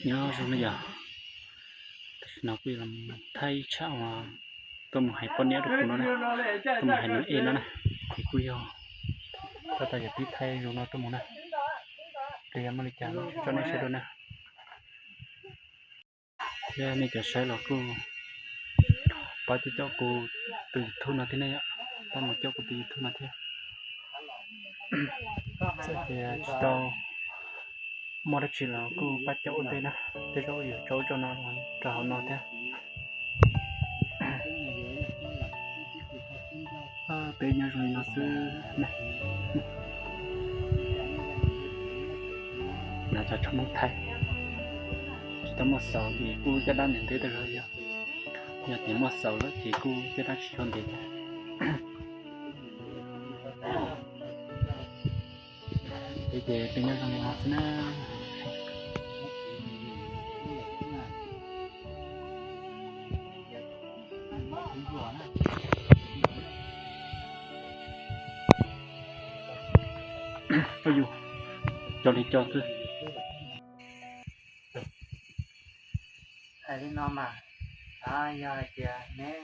Nyob zoo na yom, tam sim no kuj yog los thaij ib tsham uas tuaj mus hais poj niam rau kuv no na, tuaj mus hais nws e no na, ces kuj yog tab tom yog pib thaij zoo no tuaj mus na, ces yog muaj li cas tso nej saib dua na. Thiab nej cov saib los kuj pab caum kuv tus YouTube no thiab ne yom, pab mus caum kuv tus YouTube no thiab. Txawm tias tsis tau muaj dab tsi los kuj pab caum ua ntej na, tej zaum yuav tso ub tso no rau hauv no thiab. Peb nyob zoo li no xwb. Nav cov tshuaj Hmoob Thaib, tsis tau muaj xaus ces kuj caj dab ntev ntev tas zog yog, yog tias muaj xaus lawm ces kuj caj dab tsis tshua ntev thiab. Ces peb nyob zoo li no xwb na. Yus, cov li cov xwb. Hais li no mas, yog hais tias neb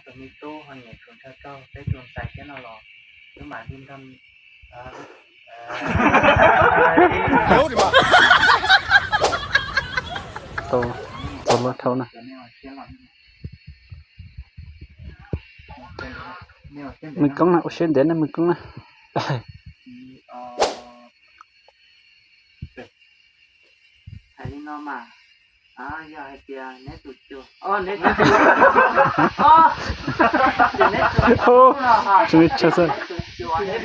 tus me tub ho nyiam tshua ntshaw raug peb tus ntxhais thiab no los wb mam li nrog Tau, tau luag dhau na. Mws koob na, ua siab ntev na mws koob na. Hais li no mas, yog hais tias neb tus cuag, neb tus cuag, ces neb tus cuag, neb tus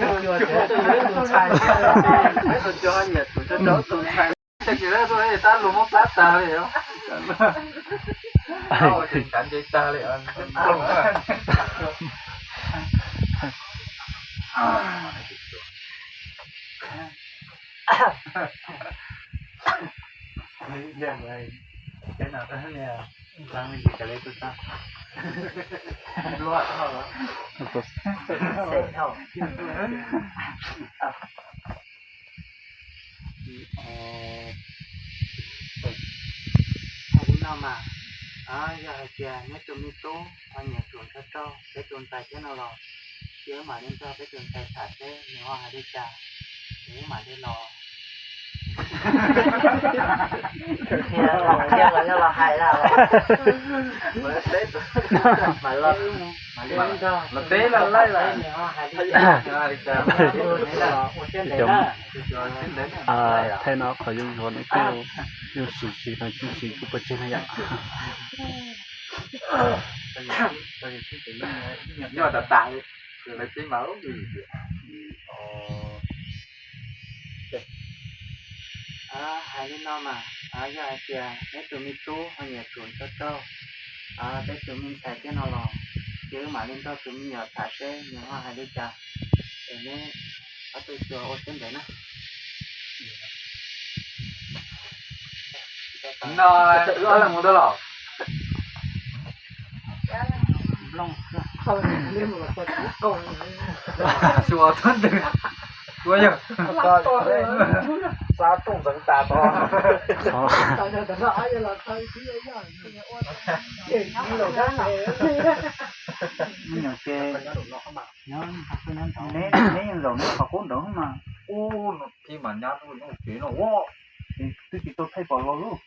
cuag, neb tus cuag, neb tus cuag, neb tus cuag nyiam tus cuag rau tus ntxhais. Ces tab sis tab luag muab plab tag li os. Tsis kav nce tag li os. Hais li no mas, yog hais tias neb tus me tub ho nyiam tshua ntshaw raug peb tus ntxhais thiab no los, ces wb mam li nrog peb tus ntxhais tham seb nws ho hais li cas, ces wb mam li los. Qhia los yog los hais lawm. Los teb los laij los nws ho hais li cas. Ua siab ntev na. Thaij no qhov zoo zoo ne kuj yeej siv siv no, yeej siv kuj puas tseg na yom. Nyob tas tas li, lawv teb mas. Hais li no mas, yog hais tias neb tus me tub ho nyiam tshua ntshaw raug peb tus me ntxhais thiab no los, ces wb mam li nrog tus me nyuam tham seb nws ho hais li cas, es neb ob tug tsuas ua siab ntev na. No, wb ob leeg mus tau los. Xyuas tub ntws. Ua yog. Xab rooj ntxeev tas tod. Me nyuam ces neb yeej zaum neb qhov qub nraud mas. Ub, no thiab mas nyab lub cev no ua, twb tsis tau thaij pom los lub.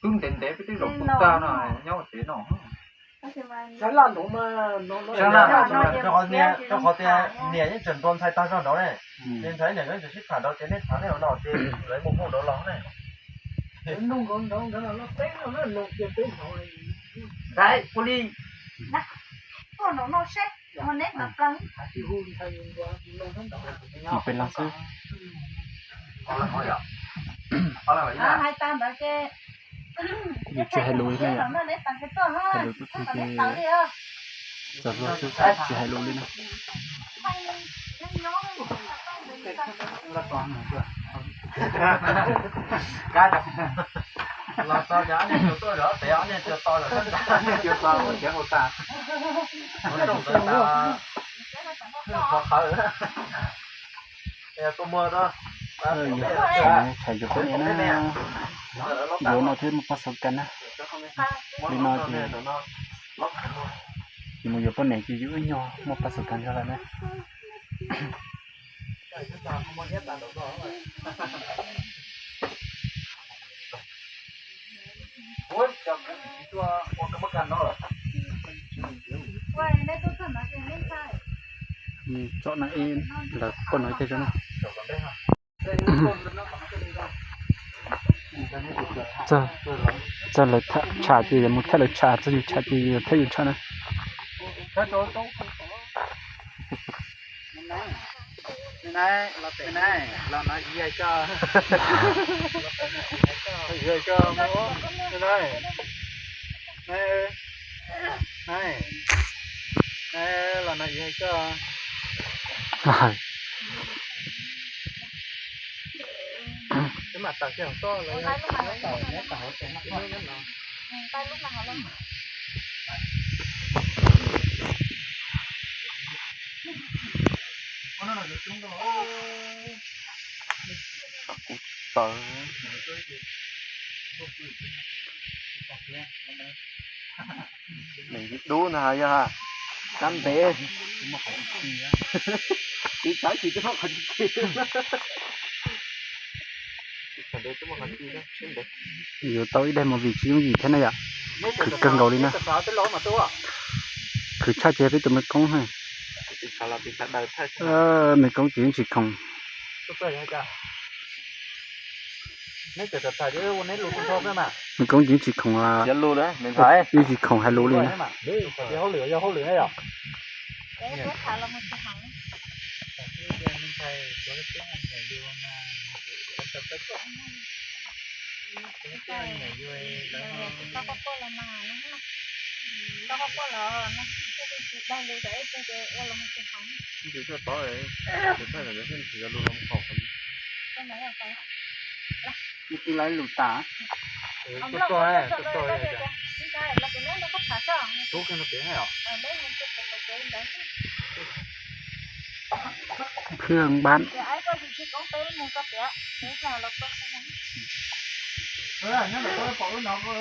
Twb ntev ntev peb twb zaum pw tag no nyob ua tsev no. Rau qhov tias niam yeej tseem nrog ntxhais tag zog nraud ne, ces ntxhais niam nkawd tseem sib tham nraud ces nej tham nej no ces lawv mus hauj nraud los ne. Ntxhais ua li. Peb leeg xwb. Yus tsis hais lus li na yom, hais lus tub tug ces txaus luag xwb, tsis hais lus li na. Los txog cov ob niag tuaj zov pem ob niag cua to zov sab nraud, ob niag cua to mus tsev hauv tas, mus rooj ntawd tas, qhov qhawv. Kua muag rau. Yog tshais yuav poj niam na, yuav no thiaj muaj poj xov kas na. Li no ces yus mus yuav poj niam ces yus ib nyuag muaj poj xov kas nrog lawm na. Tsom no ib lawv poj no ib teg zog na. Txog lawv tsham ces yus mus thaij lawv tsham, txog yus tsham ces yus thaij yus tsham na. Kuv tawv. Dub no yog ha, kab ntev. Tiv tsawv tsis tau qhov tsis. Yuav tau ib daig movie tsis yooj yim thiab na yom. Khwv kawg nkaus li na. Khwv tshaj ces peb tus me koob, me koob ces yeej tsis khoom. Me koob ces yeej tsis khoom, yeej tsis khoom hais lus li na. Ib tug lawv lus tas. Phwb npab. Nyob no koj pom wb no koj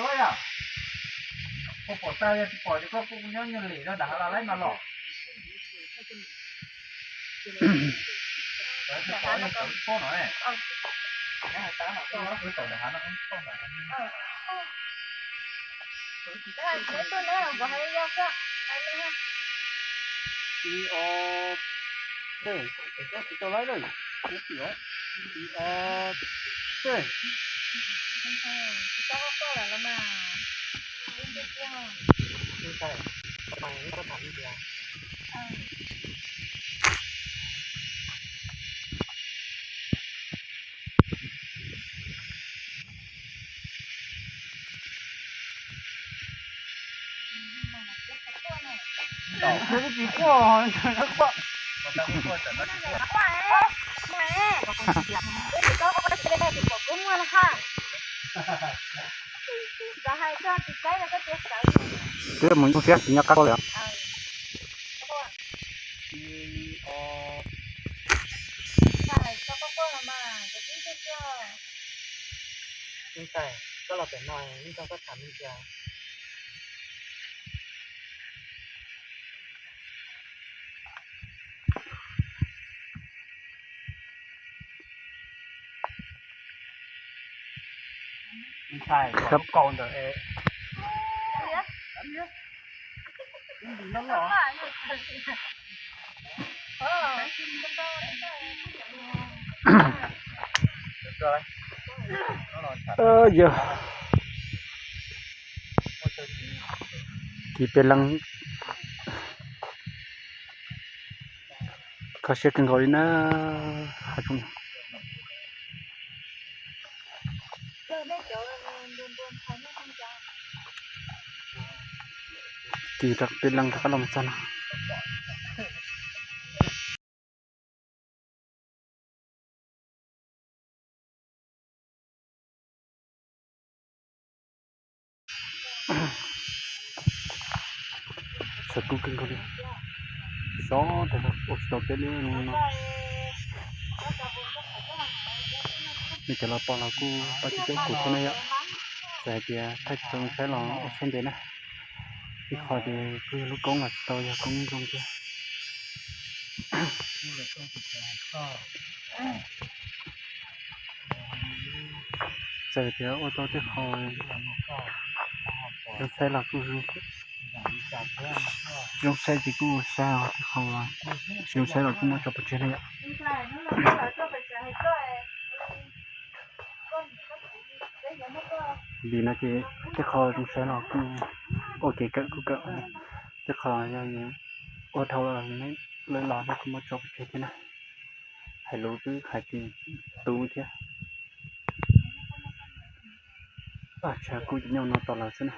pom tag, yog tsis pom ces koj kuj nyob nyuag lim rau nram hav los laib mas los. Ib ob, tej, tsis tau laib lawm. Ib ob, tej. Twb mus ib lub siab tsis nyob qab koj li os. Ntxhais, koj los pem no, ib ntxoog koj tham me ntsis. Ntxhais, koj lub kaus ntawm es. Yog kis peb leeg kho siab kawg nkaus li na. Kis rau peb leeg rov qab los txog no. Txhawv kub kawg nkaus li. Xyov ua tsis tau peb lub no. Nws cov los pom los kuj pab tsis tau kuv thiab na yom. Txawm hais tias thaij tsis tau zoo saib los ua siab ntev na. Ib qho ces kuj yog lub koob los tsis tau yog koob zoo thiab. Txawm tias ua tau tej qho zoo saib los kuj zoo saib ces kuj ua saib, tej qho tsis zoo saib los kuj muab tso pov tseg na yom. Vim no ces tej qho zoo saib los kuj ua kev kawm kuj kawm, tej qho yog ua dhau los lawm los kuj muab tso pov tseg thiab na. Hais lus twb hais tsis tu thiab. Paj tshav kuj cov nyob no tos lawv xwb na.